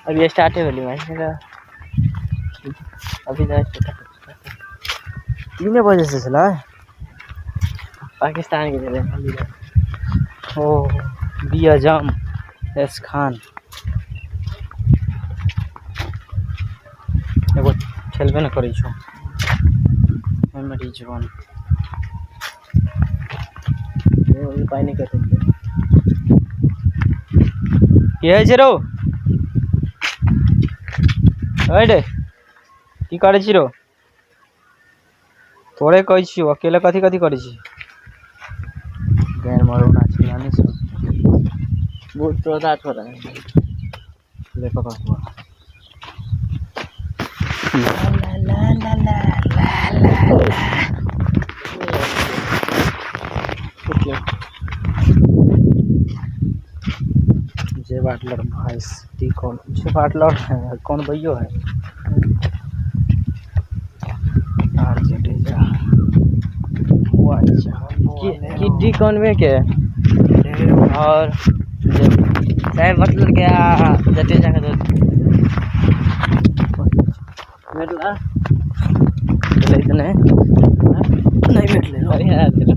अभी स्टार्टे भेलै मैच अभी 3 बजे से छलै। पाकिस्तान के छलै। ओ बी अजम एस खान एगो खेलबे न करै छौ। एम रिजवान। पाइ नहि कटै। की होइ छै रौ? ओइ रे, की करै छी रौ? तोरे कहै छियौ, अकेले कथी कथी करै छी? गैर मरौना छै जानै छौ। बहुत चौथा छोड़ा। ले पकड़ हुआ। ला ला ला ला ला ला। जे बाटलर भाइस डी कौन जे बाटलर है, कौन भैयो है? आर जडेजा। की डी कॉनवे के और साहेब बटलर के आ जडेजा के दोस्त भेटला। भेटलै तऽ नहि, नहि भेटलै। बढ़िआँ छलै।